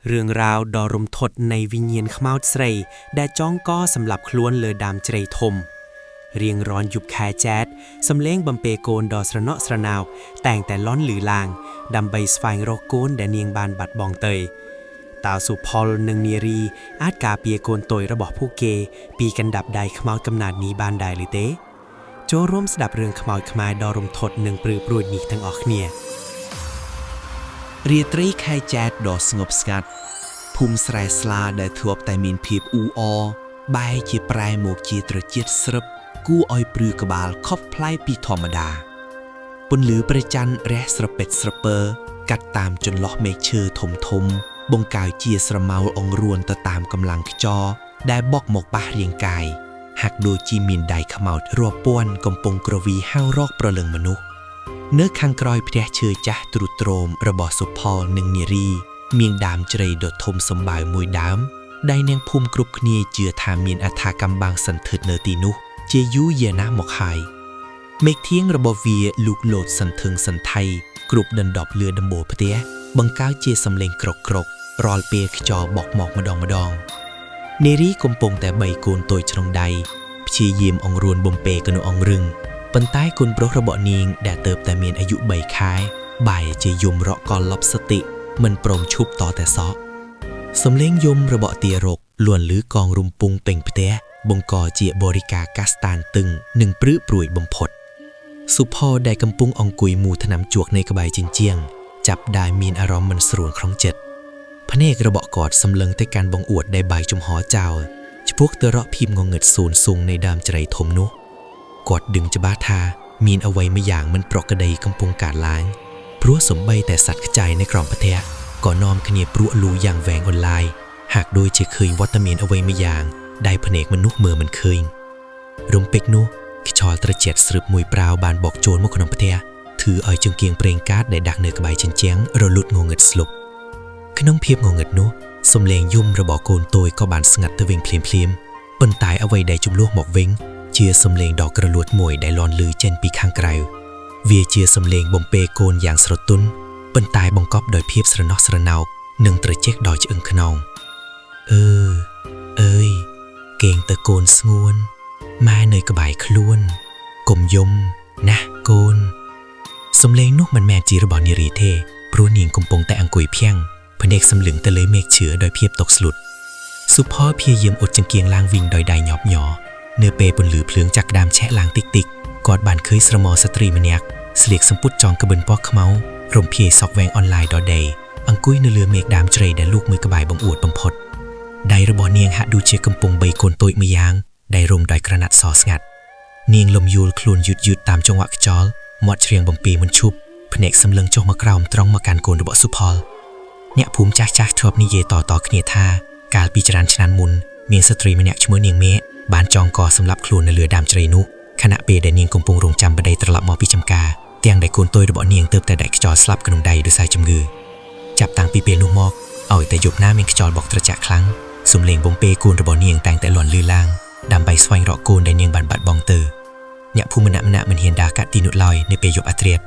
រឿងរ៉ាវដ៏រន្ធត់នៃវិញ្ញាណខ្មោចស្រី ដែលចងកសម្លាប់ខ្លួនលើដើមជ្រៃធំ រៀងរាល់យប់ខែចែកសំលេងបំពេកូនដ៏ស្រណក់ស្រណោកតែងតែលន់លឺឡើង ដើម្បីស្វែងរកកូនដែលនាងបានបាត់បង់ទៅតើសុផលនិងនារីអាចការពារកូនតូចរបស់ពួកគេ ពីកណ្ដាប់ដៃខ្មោចកំណាតនេះបានដែរឬទេ ចូលរួមស្ដាប់រឿងខ្មោចខ្មែរដ៏រន្ធត់និងព្រឺព្រួចនេះទាំងអស់គ្នា រាត្រីខែចែកដ៏ស្ងប់ស្ងាត់ភូមិស្រែស្លាដែលធ្លាប់តែមានភាពអ៊ូអរបែរជាប្រែមកជាត្រជាតស្រឹបគួរឲ្យព្រឺក្បាលខុសប្លែកពីធម្មតាពន្លឺព្រះច័ន្ទរះស្រពេចស្រពើកាត់តាមចន្លោះមេឃឈើធំធំ បង្កើជាស្រមោលអង្រួនទៅតាមកម្លាំងខ្យល់ដែលបក់មកប៉ះរាងកាយហាក់ដូចជាមានដៃខ្មោចរាប់ពាន់កំពុងគ្រវីហៅរកប្រលឹងមនុស្ស នៅខាងក្រោយផ្ទះឈើចាស់ទ្រុឌទ្រោមរបស់សុផលនិងនារី មានដើមជ្រៃដ៏ធំសម្បើមមួយដើមដែលនាងភូមិគ្រប់គ្នាជឿថាមានអថាកម្មបាំងសន្ធិដ្ឋនៅទីនោះ ជាយូរយារណាស់មកហើយមេឃធៀងរបស់វាលូកលោតសន្ធឹងសន្ថៃគ្រប់ដណ្ដប់លឿដំបូលផ្ទះបង្កើតជាសំឡេងក្រកក្រករាល់ពេលខ្យល់បក់មកម្ដងម្ដងនារីកំពុងតែបីកូនតូចក្នុងដៃព្យាយាមអង្រួនបំពេកនុអង្រឹង ប៉ុន្តែកូនប្រុសរបស់នាងដែលទៅតែមានអាយុ3ខែបែរជាយំរកកលលប់សតិមិនព្រមឈប់តតែសក់សំលេងយំរបស់ទារកលួនលឺកងរំពងពេញផ្ទះបង្កជាបរិការកាសតានតឹងនិងព្រឺព្រួយបំផុតសុផលដែលកំពុងអង្គុយមូថ្នាំជក់នៃក្បែរជញ្ជាំងចាប់ដែលមានអារម្មណ៍មិនស្រួលក្នុងចិត្តភ្នែករបស់គាត់សម្លឹងទៅកាន់បង្អួតដែលបាយចំហចោលឆ្ពោះទៅរកភាពងងឹតសូនស៊ុងនៃដើមជ្រៃធំនោះ គាត់ដឹងច្បាស់ថាមានអ្វីមួយយ៉ាងមិនប្រក្រតីកំពុងកើតឡើងព្រោះសំបីតែសត្វខ្ចីនៅក្រោមផ្ទះក៏នាំគ្នាព្រួកលូយ៉ាងវែងអន្លាយហាក់ដូចជាឃើញវត្តមានអ្វីមួយយ៉ាងដែលភ្នែកមនុស្សមើលមិនឃើញរំពេចនោះខ្យល់ត្រជាក់ស្រឹបមួយប្រាវបានបកចូលមកក្នុងផ្ទះធ្វើឲ្យចង្គៀងប្រេងកាតដែលដាក់នៅក្បែរជញ្ជាំងរលូតងងឹតស្លុបក្នុងភាពងងឹតនោះសំឡេងយំរបស់កូនតូចក៏បានស្ងាត់ទៅវិញភ្លាមៗប៉ុន្តែអ្វីដែលជំនួសមកវិញ ជាសំឡេងដ៏ក្រលួតមួយដែលលន់លឺចេញពីខាងក្រៅ វាជាសំឡេងបំពេកូនយ៉ាងស្រទន់ប៉ុន្តែបង្កប់ដោយភាពស្រណោះស្រណោកនិងត្រចៀកដោយឆ្អឹងខ្នងអឺអើយគេងទៅកូនស្ងួនម៉ែនៅក្បែរខ្លួនកុំយំណាស់កូន សំឡេងនោះមិនមែនជារបស់នារីទេព្រោះនាងកំពុងតែអង្គុយភាំងភ្នែកសម្លឹងទៅលើមេឃឈើដោយភាពតក់ស្លុតសុផលព្យាយាមអ៊ុតចង្គៀងឡើងវិញដោយដៃញាប់ញ័រ នៅពេលពន្លឺភ្លើងចាក់ដើមឆេះឡើងតិចតិចគាត់បានឃើញស្រមោលស្ត្រីម្នាក់ស្លៀកសំពត់ចងក្បិនពណ៌ខ្មៅរំភាយសក់វែងអនឡាយដល់ដីអង្គុយនៅលើមេឃដើមជ្រៃដែលលូកមួយក្បែរបង្អួតបំផុតដៃរបស់នាងហាក់ដូចជាកំពុងបីកូនតូចម្យ៉ាងដែលរុំដោយក្រណាត់សស្ងាត់នាងលំយូលខ្លួនយឺតយឺតតាមចង្វាក់ខ្យល់មាត់ច្រៀងបំពីមិនឈប់ភ្នែកសម្លឹងចុះមកក្រោមត្រង់មកកាន់កូនរបស់សុផលអ្នកភូមិចាស់ចាស់ធ្លាប់និយាយតៗគ្នាថាកាលពីច្រើនឆ្នាំមុនមានស្ត្រីម្នាក់ឈ្មោះនាងមេឃ បានចងកសម្លាប់ខ្លួននៅលើដើមជ្រៃនោះខណៈពេលដែលនាងកំពុងរងចាំប្តីត្រឡប់មកពីចំការទាំងដែលកូនតូចរបស់នាងទើបតែដាច់ខ្យល់ស្លាប់ក្នុងដៃដោយសារជំងឺចាប់តាំងពីពេលនោះមកឲ្យតែយប់ណាមានខ្យល់បក់ត្រជាក់ខ្លាំងសំឡេងបំពេកូនរបស់នាងតែងតែលន់លឺឡើងដើម្បីស្វែងរកកូនដែលនាងបានបាត់បង់ទៅអ្នកភូមិម្នាក់ម្នាក់មិនហ៊ានដើរកាត់ទីនោះឡើយនៅពេលយប់អាធ្រាត្រ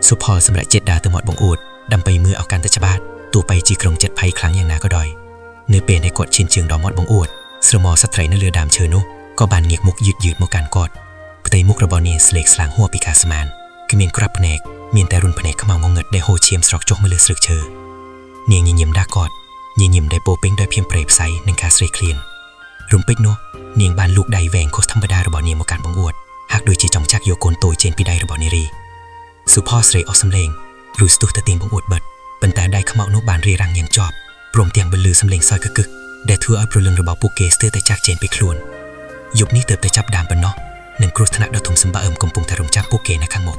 សុផលសម្រាប់ចិត្តដើរទៅមាត់បង្អួតដើម្បីមើលឲ្យកាន់តែច្បាស់ទោះបីជាក្រុងចិត្តភ័យខ្លាំងយ៉ាងណាក៏ដោយនៅពេលដែលគាត់ឈានជើងដល់មាត់បង្អួត ស្រមោលស្ត្រីនៅលើដើមឈើនោះក៏បានងាកមុខយឺតយឺតមកកាន់គាត់ផ្ទៃមុខរបស់នាងស្លេកស្លាំងហួសពីការស្មានគ្មានក្រាប់ភ្នែកមានតែរុនភ្នែកខ្មៅងងឹតដែលហូរឈាមស្រកចុះមកលើស្លឹកឈើនាងញញឹមដាក់គាត់ញញឹមដែលពោពេញដោយភាពព្រៃផ្សៃនិងការស្រេកឃ្លានរំពេចនោះនាងបានលូកដៃវែងខុសធម្មតារបស់នាងមកកាន់បង្អួតហាក់ដូចជាចង់ចាក់យកកូនតូចចេញពីដៃរបស់នារីសុផលស្រីអស់សំឡេងឬស្ទុះទៅទាញបង្អួតបិទប៉ុន្តែដៃខ្មោចនោះបានរារាំងយ៉ាងជាប់ព្រមទាំងបន្លឺសំឡេងសើចកកឹក ដែលធ្វើឲ្យព្រលឹងរបស់ពួកគេស្ទើរតែចាក់ចែងពីខ្លួនយប់នេះទើបតែចាប់ដើមប៉ុណ្ណោះនឹងគ្រោះថ្នាក់ដ៏ធំសម្បើមកំពុងតែរងចាំពួកគេនៅខាងមុខ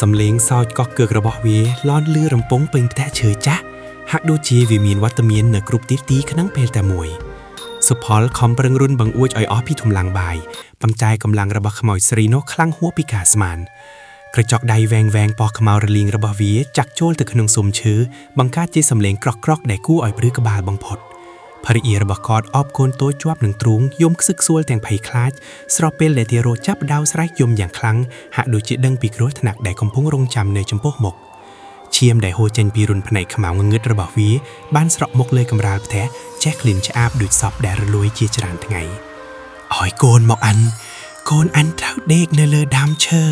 សំឡេងសោចកកកើករបស់វាលន់លឺរំពងពេញផ្ទះឈើចាស់ហាក់ដូចជាវាមានវត្តមាននៅគ្រប់ទីទីក្នុងពេលតែមួយសុផលខំប្រឹងរុនបង្អួចឲ្យអស់ពីកម្លាំងបាយប៉ុន្តែកម្លាំងរបស់ខ្មោចស្រីនោះខ្លាំងហួសពីការស្មានក្រចកដៃវែងវែងប៉ោះខ្មៅរលីងរបស់វាចាក់ចូលទៅក្នុងស៊ុមឈើបង្កើតជាសំឡេងក្រកក្រកដែលគួរឲ្យព្រឺក្បាលបំផុតភរិយារបស់គាត់អបកូនតូចជាប់នឹងទ្រូងយំខ្សឹកខ្សួលទាំងភ័យខ្លាចស្របពេលដែលទារកចាប់ដៅស្រែកយំយ៉ាងខ្លាំងហាក់ដូចជាដឹងពីគ្រោះថ្នាក់ដែលកំពុងរងចាំនៅចំពោះមុខ។ ឈាមដែលហូរចេញពីរុនផ្នែកខ្មៅងងឹតរបស់វាបានស្រក់មកលើកម្រាលផ្ទះចេះក្លិនឆ្អាបដូចសពដែលរលួយជាច្រើនថ្ងៃឲ្យកូនមកអានកូនអានត្រូវដេកនៅលើដើមឈើ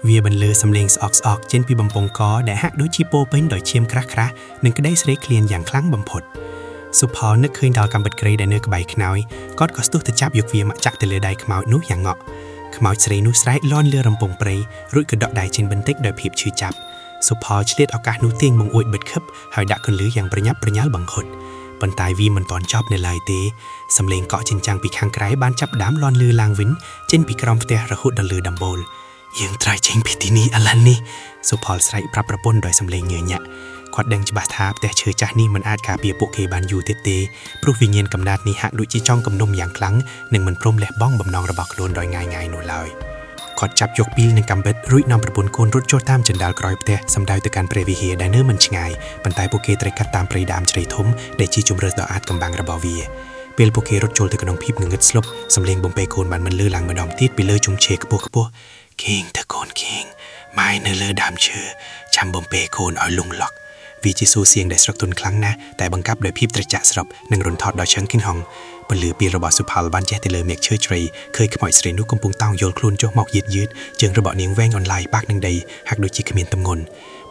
វាបន្លឺសំឡេងស្អកស្អកចេញពីបំពង់កដែលហាក់ដូចជាពោរពេញដោយឈាមក្រាស់ៗនិងក្តីស្រេកឃ្លានយ៉ាងខ្លាំងបំផុតសុផលនឹកឃើញដល់កាំបិតគ្រៃដែលនៅក្បែរខ្នើយគាត់ក៏ស្ទុះទៅចាប់យកវាមកចាក់ទៅលើដៃខ្មោចនោះយ៉ាងងក់ខ្មោចស្រីនោះស្រែកលាន់លើរំពងព្រៃរួចក៏ដកដៃចេញបន្តិចដោយភាពឈឺចាប់សុផលឆ្លៀតឱកាសនោះទាញបង្អួចបិទខិបហើយដាក់កន្លឺយ៉ាងប្រញាប់ប្រញាល់បង្ហុតប៉ុន្តែវាមិនទាន់ចប់នៅឡើយទេសំឡេងកក់ចិញ្ចាំងពីខាងក្រៅបានចាប់ផ្ដើមលាន់លឺឡើងវិញចេញពីក្រោមផ្ទះរហូតដល់លើដំបូលយើងត្រូវចេញពីទីនេះឥឡូវនេះសុផលស្រែកប្រាប់ប្រពន្ធដោយសំឡេងញើញាក់គាត់ដឹងច្បាស់ថាផ្ទះឈើចាស់នេះមិនអាចការពារពួកគេបានយូរទៀតទេព្រោះវិញ្ញាណកំណាតនេះហាក់ដូចជាចង់គំនុំយ៉ាងខ្លាំងនិងមិនព្រមលះបង់បំណងរបស់ខ្លួនដោយងាយៗនោះឡើយគាត់ចាប់យកពីលនិងកាំបិតរួចនាំប្រពន្ធកូនរត់ចុះតាមជណ្ដើរក្រោយផ្ទះសម្ដៅទៅកាន់ព្រះវិហារដែលនៅមិនឆ្ងាយប៉ុន្តែពួកគេត្រូវកាត់តាមព្រៃដើមជ្រៃធំដែលជាជម្រើសដ៏អាថ៌កំបាំងរបស់វាពេលពួកគេរត់ចូលទៅក្នុងភាពងងឹតស្លុបសំឡេងបំពេកូនបានមិនលឺឡើងម្ដងទៀតពីលើជុំឈើខ្ពស់ខ្ពស់គេងទៅកូនគេងម៉ែនៅលើដើមឈើចាំបំពេកូនឲ្យលងឡក់វាជាសួរសៀងដែលស្រកទន់ខ្លាំងណាស់តែបង្កាប់ដោយភាពត្រជាក់ស្របនិងរន្ធត់ដល់ឆឹងគិនហងពន្លឺពីរបស់សុផលបានជះទៅលើមេឃឈើជ្រៃឃើញខ្មោចស្រីនោះកំពុងតោងយល់ខ្លួនចុះមកយឺតយឺតជើងរបស់នាងវែងអន្លាយបាក់នឹងដីហាក់ដូចជាគ្មានទម្ងន់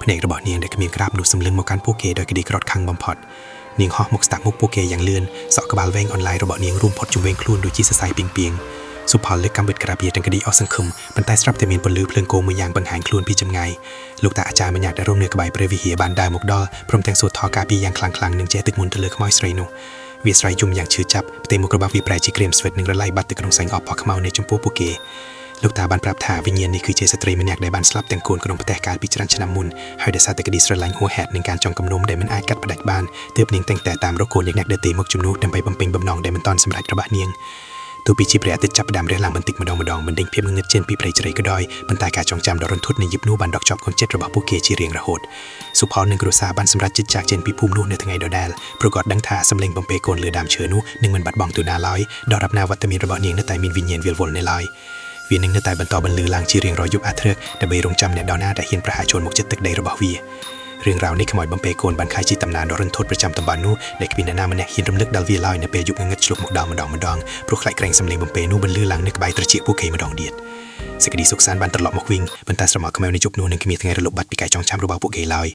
ភ្នែករបស់នាងដែលគ្មានក្រាបនោះសម្លឹងមកកាន់ពួកគេដោយក្តីក្រោធខឹងបំផុតនាងហោះមកស្តាប់មុខពួកគេយ៉ាងលឿនសក់ក្បាលវែងអន្លាយរបស់នាងរួមផុតជុំវិញខ្លួនដូចជាសរសៃពីងពីងសុផលលើកកាំបិតក្រាបយាទាំងក្តីអស់សង្ឃឹមប៉ុន្តែស្រាប់តែមានពន្លឺភ្លើងគោមួយយ៉ាងបង្ហាញខ្លួនពីចម្ងាយលោកតាអាចារ្យម្នាក់ដែលរំនៅក្បែរព្រះវិហារបានដើរមកដល់ព្រមទាំងសូត្រធម៌ការពារយ៉ាងខ្លាំងៗនិងចេះទឹកមន្តទៅលើខ្មោចស្រីនោះវាស្រែកយំយ៉ាងឈឺចាប់ផ្ទៃមុខរបស់វាប្រែជាក្រៀមស្វិតនិងរលាយបាត់ទៅក្នុងសែងអបផខ្មៅនៅចំពោះពួកគេលោកតាបានប្រាប់ថាវិញ្ញាណនេះគឺជាស្ត្រីម្នាក់ដែលបានស្លាប់ទាំងកូនក្នុងផ្ទះកាលពីច្រើនឆ្នាំមុនហើយដោយសារតែក្តីស្រឡាញ់ហួសហេតុនិងការចង់គំនុំដែលមិនអាចកាត់ផ្តាច់បានទើបនាងតែងតែតាមរកកូនយ៉ាងអ្នកដទៃមកជំនួសដើម្បីបំពេញបំណងដែលមិនទាន់សម្រេចរបស់នាងទោះបីជាព្រះអាទិត្យចាប់ផ្ដើមរះឡើងបន្តិចម្ដងម្ដងមិនដេញភាពងងឹតចេញពីព្រៃជ្រៃក៏ដោយប៉ុន្តែការចងចាំដ៏រន្ធត់នៃយប់នោះបានដកជាប់ក្នុងចិត្តរបស់ពួកគេជារៀងរហូតសុផលនិងគ្រួសារបានសម្រេចចិត្តចាកចេញពីភូមិនោះនៅថ្ងៃដដែលព្រោះគាត់ដឹងថាសម្លេងបំពេកូនលើដើមឈើនោះនឹងមិនបាត់បង់ទៅណាឡើយដរាបណាវត្តមានរបស់នាងនៅតែមានវិញ្ញាណវិលវល់នៅឡើយវានឹងនៅតែបន្តបន្លឺឡើងជារៀងរាល់យប់អាធ្រើកដើម្បីរងចាំអ្នកដណាដែលហ៊ានប្រហារចូលមកចិត្តទឹកដីរបស់វារឿងរ៉ាវនេះខ្មោចបំពេកូនបានក្លាយជាតំណានដ៏រន្ធត់ប្រចាំតំបន់នោះដែលគ្មានអ្នកណាម្នាក់ហ៊ានរំលឹកដល់វាឡើយនៅពេលយប់ងងឹតឆ្លុះមកដល់ម្ដងម្ដងព្រោះខ្លាចក្រែងសំឡេងបំពេនោះបន្លឺឡើងនៅក្បែរត្រចៀកពួកគេម្ដងទៀតសេចក្តីសុខសាន្តបានត្រឡប់មកវិញប៉ុន្តែស្រមោលខ្មៅនៃយប់នោះនឹងគ្មានថ្ងៃរលុបបាត់ពីការចងចាំរបស់ពួកគេឡើយ។